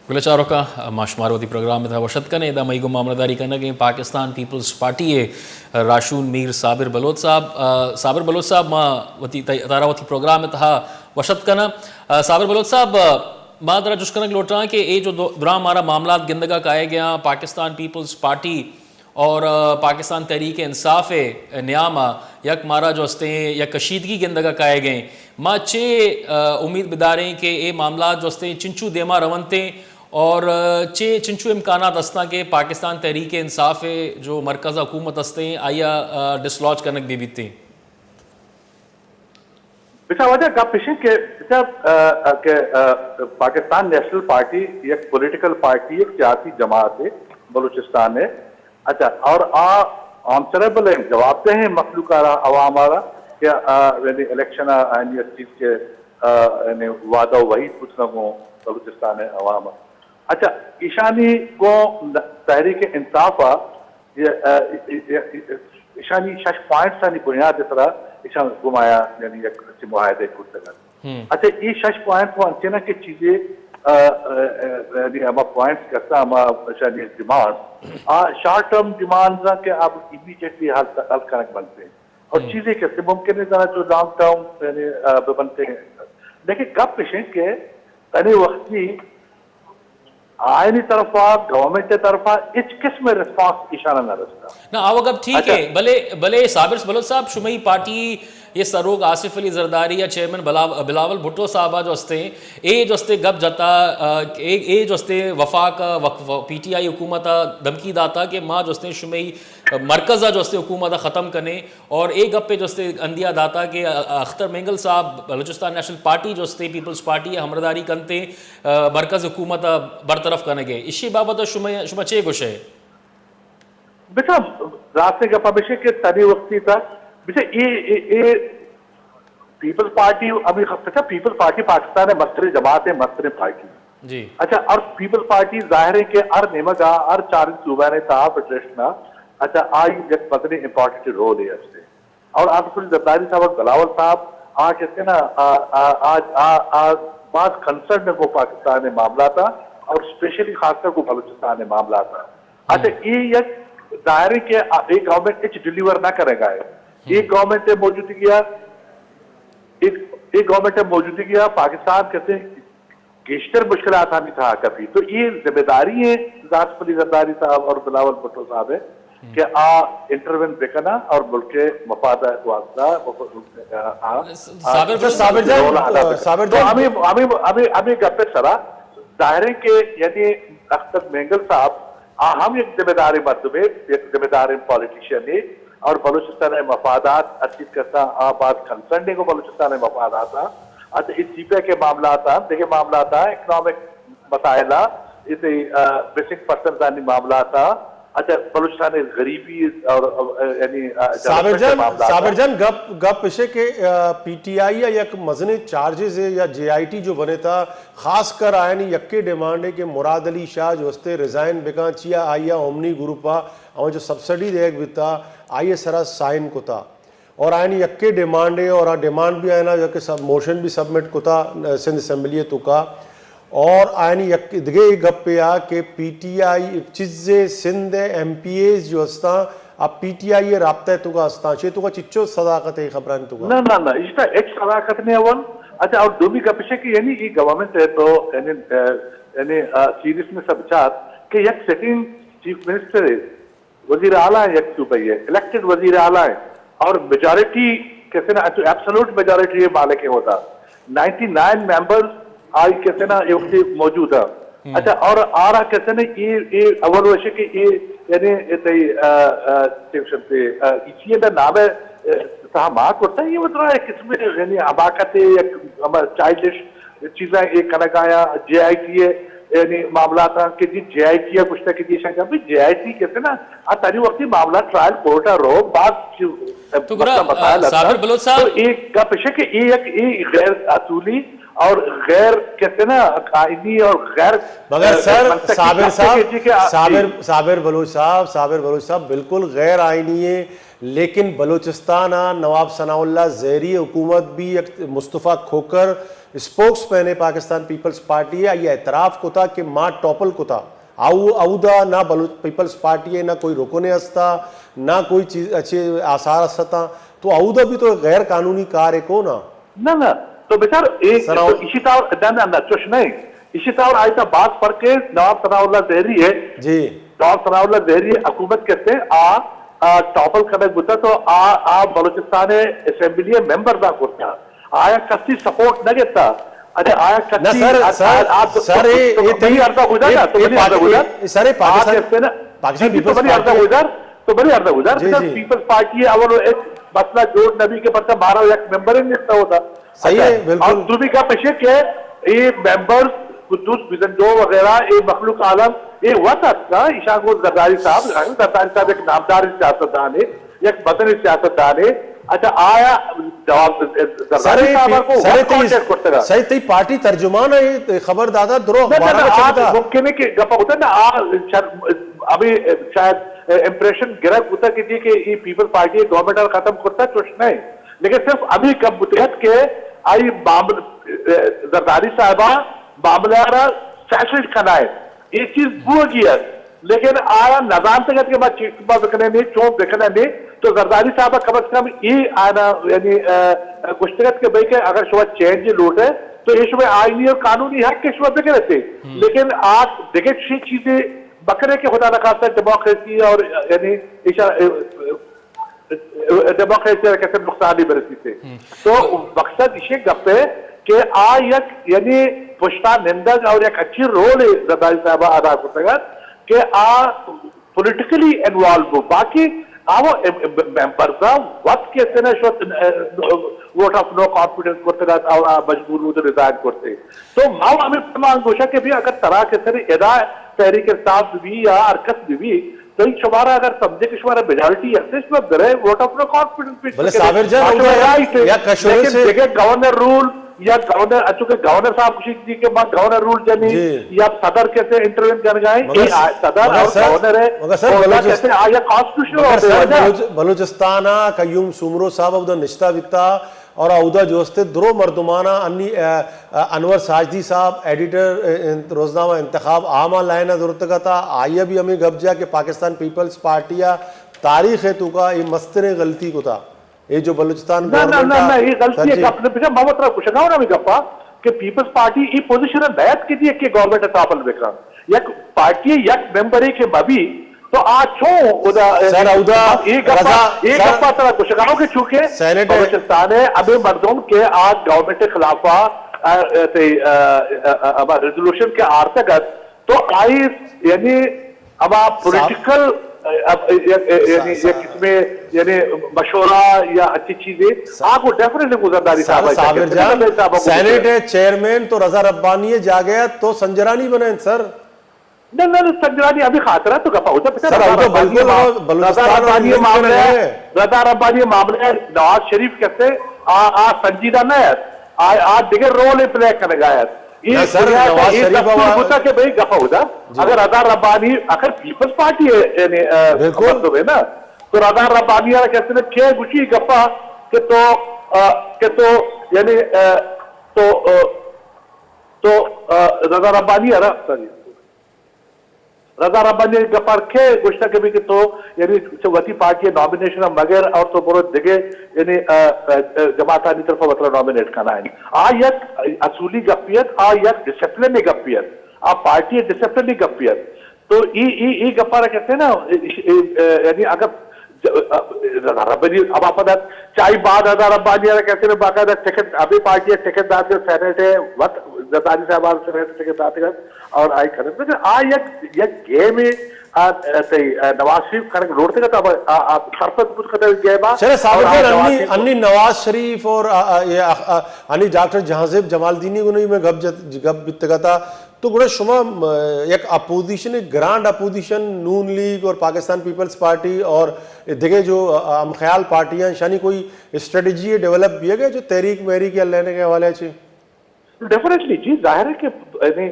گلیں چاروکاں، ما شمارا وتی پروگرام ءِ تہا وش اتک کنیں۔ ادا مئی گوں ماملاداری کنگ ءَ ایں پاکستان پیپلز پارٹی ءِ راہشون میر صابر بلوچ صاحب۔ آ، صابر بلوچ صاحب، ما وتی تئی، ترا وتی پروگرام ءِ تہا وش اتک کناں۔ آ، صابر بلوچ صاحب، آ، ما ترا جست کنگ لوٹاں کہ اے جو دو، دراہ مارا معاملات گندگ ءَ کائیگ ءَ آں، پاکستان پیپلز پارٹی اور، آ، پاکستان تحریک انصاف ءِ نیام ءَ یک مارا جو استیں یک کشیدگی گندگ ءَ کائیگ ءَ ایں۔ ما چے، آ، امید بداریں کہ اے معاملات جو استیں چنچو دیما رونت ایں اور، آ، چے چنچو امکانات استاں کہ پاکستان تحریک انصاف ءِ جو مرکز حکومت استیں آئی ءَ، آ، ڈسلوج کنگ بہ بیتیں؟ بچا واجہ گپ اش انت کہ بچا، آ، آ، کہ، آ، پاکستان نیشنل پارٹی یک پولیٹیکل پارٹی، یک سیاسی جماعت ہے بلوچستان ہے۔ اچھا، اور آ آنسریبل ہیں، جوابدہ ہیں مخلوق آ را، عوام آ را کہ، آ، یعنی الیکشن آ، یعنی اس چیز کے، آ، یعنی وعدہ و وعید بوتنا گوں بلوچستان ہے عوام۔ اچھا، ایشانی گوں تحریک انصاف آ، یہ، آ، ایشانی شش پوائنٹس آنی بنیاد سرا ایشان گمایا، یعنی یک اچھے معاہدے کرتگ۔ ہم۔ اچھا، یہ شش پوائنٹ کو انچنا کہ چیزیں، آ، آ، آ، یعنی ہما پوائنٹس کسا ہما ایشانی ڈیمانڈ، آ، شارٹ ٹرم ڈیمانڈز ہیں کہ آپ امیڈیٹلی حل، حل کنگ بنتے ہیں۔ اور ہم۔ چیزیں کسے ممکن ہے ذرا جو لانگ ٹرم، یعنی، آ، بنتے ہیں۔ لیکن گپ اش انت کہ تنی وقتی آئینی طرفا، گورنمنٹ طرفا ہچ قسم ریسپانس ایشانا نہ رستا۔ نہ، آ گپ ٹھیک اچھا۔ ہے، بلے، بلے صابر بلوچ صاحب، شمئی پارٹی یہ سروک آصف علی زرداری یا چیئرمین بلا-، بلاول بھٹو صاحب جو ہستے، اے جو ہستے گپ جتا، آ، اے، اے جو ہستے وفاق، وقف، پی ٹی آئی حکومت دھمکی داتا کہ ما جو ہستے شمئی مرکز جو ہستے حکومت ختم کنے۔ اور اے گپ ء جو استے اندیا داتا کہ اختر مینگل صاحب بلوچستان نیشنل پارٹی جو استے پیپلز پارٹی ء ہمراہداری کنتے، آ، مرکز حکومت ء برطرف کنگ ء۔ اشی بابت ء شما، شما چے گوش ئے؟ بچا، راستیں گپ ہمیش کہ تنی وقتی تھا، بچا، اے، اے، اے پیپلز پارٹی، ابھی خ-، بچا، پیپلز پارٹی پاکستان ء مستریں جماعت ء مستریں پارٹی۔ جی۔ اچھا، اور پیپلز پارٹی ظاہر ہے کہ ہر نیمگ ء، ہر چار صوبہ نے تھا فیڈریشن ء، اچھا، آئی یک مزنیں امپورٹنٹ رول ہے استے۔ اور آصف علی زرداری صاحب اور بلاول صاحب آ کہتے ہیں نا، آ، آ، آ، آ، آ باز کنسرن ہے وہ پاکستان معاملات آ، اور اسپیشلی خاص کر کو بلوچستان معاملات آ۔ اچھا، ہم۔ یہ یک ظاہر ہے کہ آ، ایک گورنمنٹ اچ ڈیلیور نہ کرے گا ہے۔ ہم۔ ایک گورنمنٹ موجودگی آ، ایک، ایک گورنمنٹ موجودگی آ، پاکستان کہتے ہیں گیشتر مشکلات ہمیں تھا کپی۔ تو یہ ذمہ داری ہے آصف علی زرداری صاحب اور بلاول بھٹو صاحب ہے ہم۔ کہ آ انٹروین بکنا اور ملک کے مفاد واسطہ، آ، آ، صابر آ، بھٹو صاحب۔ صابر جان، رول ادا بکنا۔ صابر تو جان۔ ہمیں، ہمیں، ہمیں، ہمیں گپ سرا ظاہر ہے کہ یعنی اختر مینگل صاحب آ ہم یک ذمہ داریں مردمے، یک ذمہ داریں پالیٹیشن ہے اور بلوچستان مفادات ہر چیز کرتا آ باز کنسرن ہے کو بلوچستان مفادات آ۔ اچھا، اس سی پی آئی کے معاملات آ، دیکھے معاملات آ، اکنامک مسائل آ، اسے، آ، مسنگ پرسنز آنی معاملات آ، اچھا، بلوچستان غریبی اور، آ، یعنی، آ، صابر ڈیولپمنٹ کے جان، معاملات آ۔ صابر جان، گپ، گپ اسے کہ، آ، پی ٹی آئی آ یک مزنیں چارجز ہے یا جے آئی ٹی جو بنے تھا، خاص کر آیانی یکے ڈیمانڈ ہے کہ مراد علی شاہ جو ہستے ریزائن بکاں، چیا آئی ء اومنی گروپ ء ہمے جو سبسڈی دیگ بیتا، آئی ء سرا سائن کتا اور آیانی یکے ڈیمانڈ ہے اور آ ڈیمانڈ بھی آیانا جو کہ سب، موشن بھی سبمٹ کتا سندھ اسمبلی ء توکا۔ اور آیانی یک دگہ گپے آ کہ پی ٹی آئی چیزے سندھ ء ایم پی ایز جو ہستاں، آ پی ٹی آئی ء رابطہ ء توکا ہستاں، چے توکا چچو صداقت ہے خبرانی توکا؟ نہ، نہ، نہ، اس کا ایک صداقت نہیں اول۔ اچھا، اور دومی گپ اش کہ یعنی یہ گورنمنٹ ہے تو یعنی، آ، یعنی، آ، سیریسنس ء بچار کہ یک سٹنگ چیف منسٹر ہے، وزیر اعلیٰ ہے، یک صوبہ ہے، الیکٹڈ وزیر اعلیٰ ہے اور میجارٹی کہتے نا، تو ایبسولوٹ میجارٹی ہے مالک ہے ہوتا، نائنٹی نائن ممبرز آئی کہتے نا، یہ وقت موجود ہے۔ ہم۔ اچھا، اور آرا کہتے نا، یہ، یہ اول وشے کہ یہ، یعنی، یہ تئی، آ، آ، چے گوشنتے، آ، اسی اندر نام ہے، آ، تہا ما کرتا، یہ مطلب ایک قسم، یعنی، حماقت ہے، یک ہما چائلڈش چیزاں اے کنگ آیاں، جے آئی ٹی اے، یعنی معاملات آں کہ جی جے آئی ٹی اے گوشتا کہ جی شنگ بھی جے آئی ٹی کہتے نا، آ تانی وقتی معاملات ٹرائل کورٹ آ رو، بعد چیز، تو گرا، مسئلہ مسائل آ، صابر ہستا۔ بلوچ صاحب۔ تو ایک گپ ہے کہ اے یک، اے غیر اصولی اور غیر کہتے نا آئینی اور غیر، مگر آ، سر، منطقی صابر گپ ہے صاحب، کہ جی کہ آ، صابر، جی۔ صابر بلوچ صاحب، صابر بلوچ صاحب بالکل غیر آئینی ہے۔ لیکن بلوچستان ءَ نواب ثناء اللہ زہری ءِ حکومت بی، یک مصطفی کھوکھر اسپوکس پین ءِ پاکستان پیپلز پارٹی ءِ، آئی ءَ اعتراف کتا کہ ما ٹاپل کتا۔ او اودا نہ بلوچ پیپلز پارٹی ءِ نہ کوئی رکن ءِ ہستا، نہ کوئی چیز اچھے آثار ہستاں۔ تو اودا بھی تو غیر قانونی کار ءَ کو نا۔ نہ، نہ، تو بچار، اے، ثناء تو اشی طور، نہ، نہ، نہ، چوش نہیں۔ اشی طور آئی تا باز فرق ہے، نواب ثناء اللہ زہری ہے۔ جی۔ نواب ثناء اللہ زہری حکومت کہتے ہیں، آ، آ، ٹاپل کنگ بوتا تو آ، آ بلوچستان اسمبلی ممبر دا کرتا۔ آیا کسی سپورٹ نہ گتا۔ اچھا، آیا نہ کسی، سر، آ، سر، آ، آ، تو، سر، تو، اے، تو اے منی تئی، عرضہ گزار اے، نا، تو اے منی عرضہ پاک-، گزار۔ اے، سر، اے آ پاکستان، کہتے ہیں نا، پاکستان جی، جی، تو پیپلز منی عرضہ پارٹی گزار۔ تو بلے عرض گزار، جی، بچار جی۔ پیپلز پارٹی ءِ اول ایک مسئلہ جوڑ نہ بی کہ پرچہ مارا یک ممبر ہی نہیں ہوتا۔ صحیح ہے، اچھا، بالکل۔ اور دومی گپ ایش ہے کہ یہ ممبرز قدوس بزنجو وغیرہ، یہ مخلوق عالم، یہ وت است نا، ایشان کو زرداری صاحب، زرداری صاحب ایک نامدار سیاستدان ہے، یک مزن سیاستدان ہے۔ اچھا، آیا جواب زرداری سر، صاحب کو سر، وت تئی، کانٹیکٹ کرتے گا؟ سر، تئی پارٹی ترجمان ہے، یہ خبر دادا درو نہ، نہ، اخبار نہ، میں آ چھپتا۔ ممکن ہے کہ گپا ہوتا نا، آ شر-، ابھی شاید امپریشن گرگ بوتا کہ جی کہ ای پیپلز پارٹی گورنمنٹ ءَ ختم کرتا، چوش نہیں، لیکن صرف ابھی کب بوتگت کہ آئی معامل-، زرداری صاحبہ معاملہ را سیٹل کنائے، یہ چیز بوگی ہے، لیکن آیا نزانتگت کہ ما چیز ما بکنے نہیں، چون بکنے نہیں، تو زرداری صاحبہ کم از کم ای آنا، یعنی، آ، گوشتگت کہ بھئی کہ اگر شما چینج لوٹے تو یہ شما آئینی اور قانونی حق کہ شما بگرتے، لیکن آ دگہ چی چیزیں بکنے کہ خدا نخواستہ ڈیموکریسی اور، یعنی، ایشا-، ڈیموکریسی ءَ کسے نقصانی برسیتے۔ تو مقصد ایشی گپ ہے کہ آ یک، یعنی، پشتا نندگ اور یک اچھی رول زرداری صاحب ادا کرتگ کہ آ پولیٹیکلی انوالو بو۔ باقی آ وہ ممبرز وت کسے نہ شت، ووٹ آف نو کانفیڈنس کرتگ اور آ مجبور بو ریزائن کرتے۔ تو ما ہمیں پرمان گوشا کہ بھی اگر ترا کسے ادا تحریک انصاف بھی یا ہر کس بھی، تئی شمارا اگر سمجھے کہ شمارا میجارٹی ہستش، شما برے ووٹ آف نو کانفیڈنس پیش بلے بکنے۔ صابر جان، ہاں، اودا شما یک، رائٹ ہے۔ یک اشورنس لیکن ہے۔ دگہ گورنر رول یا گورنر، چونکہ گورنر صاحب گوشی کہ ما گورنر رول جنی جی۔ یا صدر کسے انٹروین کرنے گئے، مگر یہ س-، صدر مگر اور سر، گورنر ہے، مگر سر، اور بلوچست-، کسے آ یا کانسٹیٹیوشنل مگر ہوتے سر، ہیں نا۔ بلوچ-، بلوچستان ءَ قیوم سومرو صاحب اودا نشتہ بیتا، اور اودا جو استے درو مردمانا انی، ا، ا، انور ساجدی صاحب، ایڈیٹر، ا، ان-، روزنامہ انتخاب، آما لائن ءَ زرتگ ات، آئی ءَ بھی ہمیں گپ جا کہ پاکستان پیپلز پارٹی ءَ تاریخ ءِ توکا اے مستریں غلطی کتا۔ اے جو بلوچستان نہ، نہ، گورنمنٹ نہ، ءَ نہ، یہ غلطی سر ہے کہ جی۔ اپنے پچھا ما وترا گوشگا ہوں ہمیں گپا کہ پیپلز پارٹی ای پوزیشن ءَ نیت کہ دی کہ گورنمنٹ ءَ ٹاپل بکن۔ یک پارٹی یک ممبرے کہ مبی تو آ چون ادا، سر، اودا اے گپا، رضا، اے سر، گپا ترا گوشگاؤں کہ چونکہ سینیٹ بلوچستان ءِ ہمے مردم کہ آ گورنمنٹ خلاف آ، آ، تے، آ، آ، آ، ہما ریزولوشن کہ آرتگ ات، تو آئی یعنی ہما صاحب، پولیٹیکل، آ، آ، یعنی سا-، یک قسمے یعنی مشورہ یا اچھی چیزیں، سا-، آ کو ڈیفینیٹلی گزرداری سر، صاحب صابر جان، سینیٹ ءِ چیئرمین تو رضا ربانی ءِ جاگہ ءَ تو سنجرانی بنائیں سر۔ نہ، نہ، نہ، سنجرانی ابھی خاطرہ تو گپا ہوتا، پتا سر، رضا ابھی تو ربانی بالکل ما-، رضا بلوچستان ربانی اور معاملہ ہے۔ رضا ربانی معاملہ ہے، نواز شریف کہتے آ، آ سنجیدہ نہ ہے، آ، آ دگہ رول پلے کرنے گا ہے۔ یہ نہ سر، دنیا کا نواز یہ شریف دستور ہوا ہوتا کہ بھئی گپا ہوتا۔ جی۔ اگر رضا ربانی، اگر پیپلز پارٹی ہے، یعنی، آ، بالکل۔ مطلب ہے نا، تو رضا ربانی والا کہتے ہیں کہ گوشی گپا کہ تو، آ، کہ تو، یعنی، آ، تو، آ، تو، آ، رضا ربانی ہے نا، سوری۔ رضا ربانی گپار کے گوشتا کہ بھی کہ تو، یعنی، چہ وتی پارٹی نامینیشن مگر اور تو برو دگے، یعنی، آ، آ، آ، جماعتانی طرف وترا نامینیٹ کرنا ہے۔ آ یک اصولی گپیت، آ یک ڈسپلن گپیت، آ پارٹی ڈسپلن گپیت۔ تو ای، ای، ای گپارا کہتے ہیں نا، ای، ای، ای، یعنی اگر ج-، رضا ربانی ابا پدا چائی بعد رضا ربانی را کہتے ہیں باقاعدہ ٹکٹ، ابھی پارٹی ٹکٹ داتے، سینیٹ ہے، وت زرداری صاحب آ سینیٹ ٹکٹ داتے اور آئی کھڑے۔ لیکن آ یک، یک گیم ہے، آ، آ، تئی، آ، نواز شریف کھڑے لوٹتے گا تو اب، آ، آ، سرپد بود کھڑے گیم آ۔ چلے اور صابر آ جان، نواز انی، شریف انی نواز شریف اور، آ، آ، یہ، آ، آ، انی ڈاکٹر جہانزیب جمالدینی کو نہیں میں گپ جت-، گپ بیتگا تھا۔ تو گڑا شما، م-، یک اپوزیشن، گرانڈ اپوزیشن، نون لیگ اور پاکستان پیپلز پارٹی اور دگہ جو، ا، ہم خیال پارٹیاں، شانی کوئی اسٹریٹجی ڈیولپ بیگ ءَ جو تحریک محریک یا لینے کے حوالے چے؟ ڈیفینیٹلی جی، ظاہر ہے کہ یعنی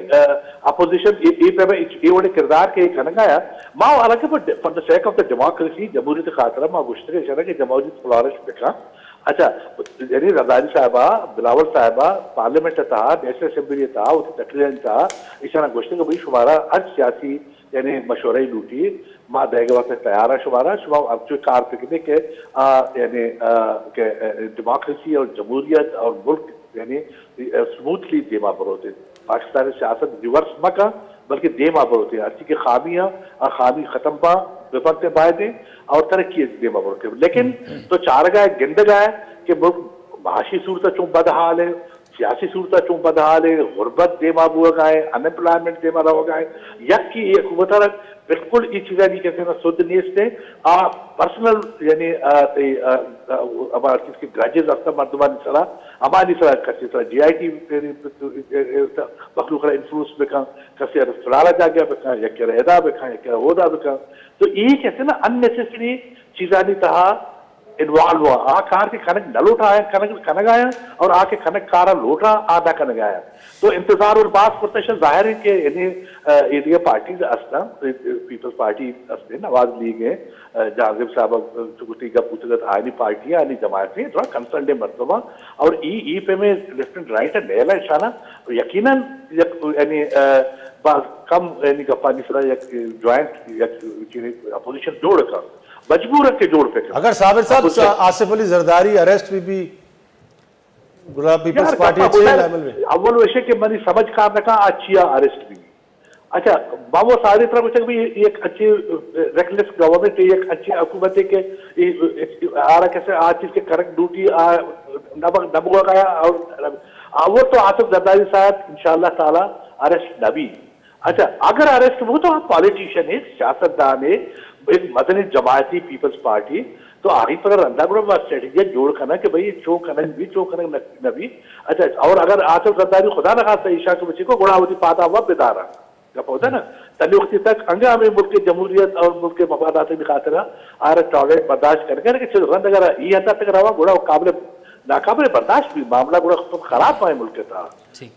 اپوزیشن اے پہ اے وڑے کردار کے کنگا ہے۔ ما حالانکہ for the sake of the democracy, جمہوریت خاطر ما گوشتگے شرا کہ جمہوریت فلورش بکا۔ اچھا، یعنی زرداری صاحبہ، بلاول صاحبہ پارلیمنٹ تہا، نیشنل اسمبلی تہا، وتی تقریر تہا ایشانا گوشتگے بھئی شمارا ہر سیاسی یعنی مشورہ لوٹی، ما دے گا واسطے تیار ہیں شمارا، شما ہم چو کار پکنے کہ آ، یعنی آ، کہ ڈیموکریسی اور جمہوریت اور ملک یعنی سموتھلی دیما بروتے۔ پاکستان سیاست ریورس مکا، بلکہ دیما بروتے۔ ہرچی کہ خامی ہیں، آ خامی ختم پا بپنتے بائدیں اور ترقی دیما بروتے۔ لیکن تو چارگا ہے، گندگا ہے کہ ملک معاشی صورت چون بدحال ہے، سیاسی صورت چون بدحال ہے، غربت دیما بوگا ہے، ان ایمپلائمنٹ دیما روگا ہے۔ یک کی یہ حکومت ہے، بالکل یہ چیزیں نہیں کہتے نا، سود نیست ہے۔ آ پرسنل یعنی آ، تے، آ، آ، ہما چیز کے گرجز ہستا مردمانی سرا، ہمانی سرا کسی سرا جی آئی ٹی مخلوق را انفلوئنس بکن، کسی را فلانا جاگہ بکن، یا کہ ادا بکن، یا کہ اودا بکن۔ تو یہ کہتے نا ان نیسیسری چیزانی تہا انوالو ہاں۔ آ کار کے کنگ نہ لوٹا آیا، کنگ، کنگ آیا، اور آ کے کنگ کارا لوٹا آ نہ کنگ آیا۔ تو انتظار اور باز کرتا ہے، ظاہر ہے کہ یعنی، آ، یہ دیگہ پارٹیز ہستن، پیپلز پارٹی ہستے، نواز لیگ ہے، آ، جہانزیب صاحب، آ، چکوٹی گپ بوتگت آئینی پارٹی ہے، آئینی جماعت ہے، تھوڑا کنسرنڈ مردم ہے، اور ای، ای پہ میں لیفٹ اینڈ رائٹ ہے، نیلا اشانہ، یقیناً یک، یعنی، آ، باز کم، یعنی گپانی سرا یک جوائنٹ، یک چیز اپوزیشن جوڑ کن، مجبور ہے کہ جوڑ پہ کن۔ اگر صابر صاحب اپوزیشن آصف علی زرداری اریسٹ بھی، بھی گلاب پیپلز یار، پارٹی گپا اچھی بولے، لیول میں۔ اول وشے کہ منی سمجھ کار نہ کن، آ چیا اریسٹ بھی۔ اچھا، بابو ساری طرح کچھ بھی ایک اچھی ریکلیس گورنمنٹ ہے، ایک اچھی حکومت ہے کہ یہ، یہ، آرا کیسے آ چیز کے کرک ڈیوٹی آ نبگ، نبگا گیا اور، اور تو آصف زرداری صاحب انشاءاللہ تعالی اریسٹ نبی۔ اچھا، اگر اریسٹ ہو تو آپ پالیٹیشن ہے، سیاست دان ہے، ایک مدنی جماعتی پیپلز پارٹی، تو آئی پر رندا گڑا ما اسٹریٹجی جوڑ کنا کہ بھئی چو کنگ بھی، چو کنگ نہ، نہ بھی۔ اچھا، اور اگر آصف زرداری خدا نہ خواستہ ایشا کے بچے کو گڑا ہوتی پاتا ہوا بدارا۔ گپ ہوتا نا، تنی وقتی تک انگا ہمیں ملک جمہوریت اور ملک مفادات کی خاطر آرا ٹالریٹ برداشت کرنے کہ چل رند اگر یہ حد تک روا گڑا قابل، ناقابل برداشت بھی معاملہ گڑا خراب پائے ملک تا۔ ٹھیک۔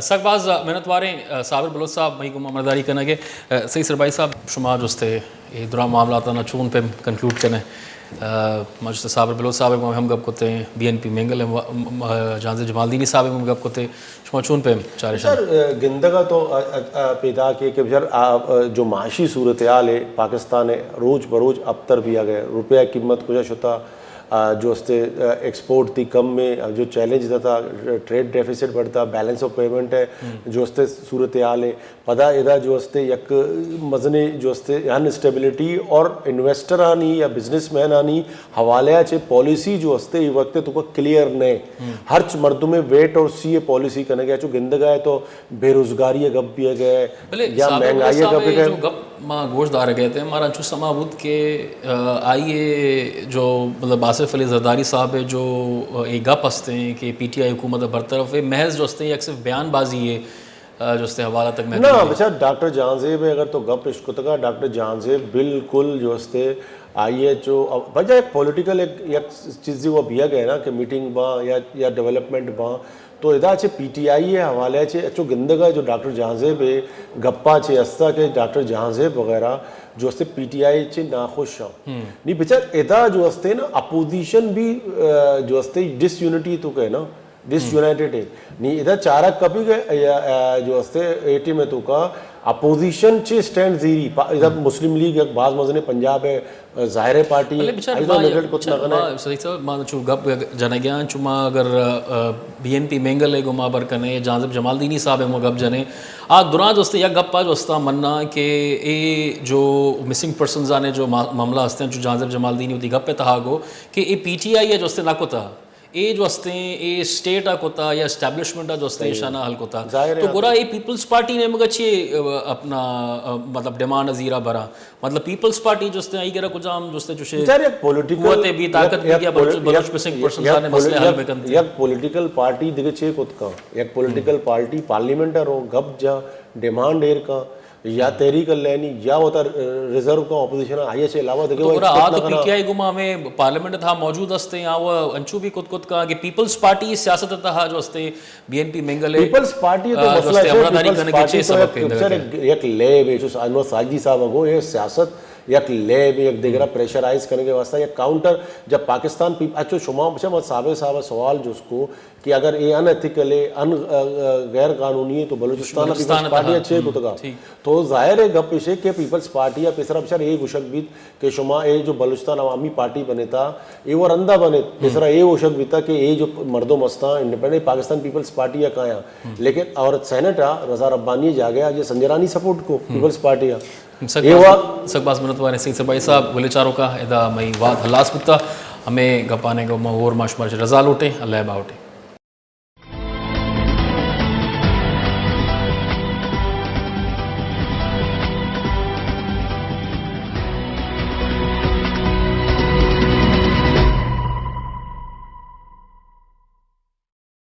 سک باز منت واریں، صابر بلوچ صاحب، مئی گوں مامرداری کنگ ء۔ سعید سربائی صاحب، شما جست ء اے درا معاملات ء چون پیم کنکلوڈ کن ئے؟ ما جست صابر بلوچ صاحب ء گوں ہم گپ کت ء، بی این پی مینگل ء جہانزیب جمالدینی صاحب ء ہم گپ کت ء، شما چون پیم چارے؟ سر، گندگ ء تو، ا، ا، ا، پیداک ہے کہ سر، آ، آ، جو معاشی صورتحال ہے پاکستان ء روچ بروچ ابتر بیاگ ء، روپیہ قیمت کجا شتا، آ، جو استے، آ، ایکسپورٹ تھی کم میں، آ، جو چیلنج دا تھا، ٹریڈ ڈیفیسٹ بڑھتا، بیلنس آف پیمنٹ ہے، جو استے صورتحال ہے، پدا ادا جو استے یک مزنے جو استے انسٹیبلٹی اور انویسٹرانی یا بزنس مینانی حوالے چے پالیسی جو استے یہ وقت تو کو کلیئر نہیں۔ ہرچ مردمے ویٹ اور سی اے پالیسی کنگے، چو گندگا ہے تو بے روزگاری ء گپ بیگ ء بلے یا صابر مہنگائی ء صاحب گپ ء بیگ ء۔ جو گپ ما گوش دارگ ء ات، مارا انچو سما بوت کہ، آ، آئی ء جو مطلب آصف علی زرداری صاحب ء جو، آ، اے گپ ہستیں کہ پی ٹی آئی حکومت ء برطرف ء محض جو ہستیں یک صرف بیان بازی ء، آ، جو ہستیں حوالہ تک محدود نہ، ہے۔ بچار ڈاکٹر جہانزیب ء اگر تو گپ اشکتگا، ڈاکٹر جہانزیب بالکل جو ہستے آئی ء چو وجہ ایک پولیٹیکل ایک، یک چیزی وہ بیا گئے نا کہ میٹنگ باں یا، یا ڈیولپمنٹ باں، تو ادا چہ پی ٹی آئی ء حوالہ چہ اچو گندگ ء جو ڈاکٹر جہانزیب ء گپاں چہ استا کہ ڈاکٹر جہانزیب وغیرہ جو استے پی ٹی آئی چہ ناخوش ہیں۔ نی بچار ادا جو استے نا اپوزیشن بھی، آ، جو استے ڈس یونٹی تو کہے نا، ڈس یونائٹڈ ہے۔ نی ادا چارک کپی گئے، آ، آ، جو استے اے ٹی میں تو کا اپوزیشن چہ اسٹینڈ زیری، پا-، ادا مسلم لیگ یک باز مزنے پنجاب ہے، ظاہر ہے پارٹی بلے بچار ایزا ما، نگڑ کت نہ کنے۔ ما، سعید صاحب، ما چو گپ جنگیاں، چو ما اگر، آ، بی این پی مینگل ہے گو ما بر کنے، جہانزیب جمالدینی صاحب ہے مو گپ جنے۔ آ دراں جو استے یک گپ آ جو استا مننا کہ اے جو مسنگ پرسنز آنے جو ما-، معاملہ ہستے ہیں، چو جہانزیب جمالدینی ہوتی گپ ہے تہا گو کہ اے پی ٹی آئی ہے جو استے نہ کتا، اے جو استے اے اسٹیٹ آ کتا یا اسٹیبلشمنٹ آ جو استے ایشانا حل کتا۔ تو گورا اے پیپلز پارٹی نے مگا چی، آ، اپنا، آ، مطلب ڈیمانڈ زیرا برا؟ مطلب پیپلز پارٹی جو استے آئی گرا کجام جو استے چوشے بچار یک پولیٹیکل قوت بی، طاقت بی، یا بلوچ، بلوچ مسنگ پرسنز آنے مسئلے حل بکنتے۔ یک پولیٹیکل پارٹی دیگه چے کت کا؟ یک پولیٹیکل پارٹی پارلیمنٹ رو گپ جا، ڈیمانڈ ایر کا، یا تحریک اللہ یعنی یا وتا ریزرو کا اپوزیشن آئی، ایچ علاوہ دیکھے تو وہ گڑا آ ایکسپیکٹ تو نہ پی کرنا۔ ٹی آئی گما ہمیں پارلیمنٹ تھا موجود ہستے ہیں، آ وہ انچو بھی کت کت کا کہ پیپلز پارٹی سیاست تھا جو ہستے، بی این پی مینگل ہے، پیپلز پارٹی تو آ، جو مسئلہ ہستے ہے، امراداری پیپلز کرنے کے پارٹی چھ تو سبق ایک، کے اندر سر کیا؟ ایک، ایک لیب ہے، جو انور ساجدی صاحب کو یہ سیاست یک لیب ہے، یک دیگر پریشرائز کرنے کے واسطے یک کاؤنٹر، جب پاکستان پیپ-، اچھا شما، اچھا، صابر صاحب سوال جو اس کو کہ اگر یہ ان ایتھیکل ہے، ان، آ، آ، غیر قانونی ہے تو بلوچستان بلوچستان پیپلز پارٹی تھا۔ اچھے ہم، کتگا۔ ٹھیک۔ تو ظاہر ہے گپ اسے کہ پیپلز پارٹی یا پیسرا بچار یہ گوشگ بیت کہ شما اے جو بلوچستان عوامی پارٹی بنے تا، اے وہ رندا بنے، پیسرا اے گوشگ بیتا کہ اے جو مردم ہستا، انڈیپینڈنٹ پاکستان پیپلز پارٹی یا کایا۔ لیکن اور سینٹ آ رضا ربانی جاگہ آ جے سنجرانی سپورٹ کو پیپلز پارٹی آ۔ سک اے باز، وا سک باز منت وارے سید سبائی صاحب، ولے چارو کا ادا مئی واد ہلاس بتا، ہمیں گپانے گو ما اور ماش ماش رضا لوٹے، اللہ باوٹے۔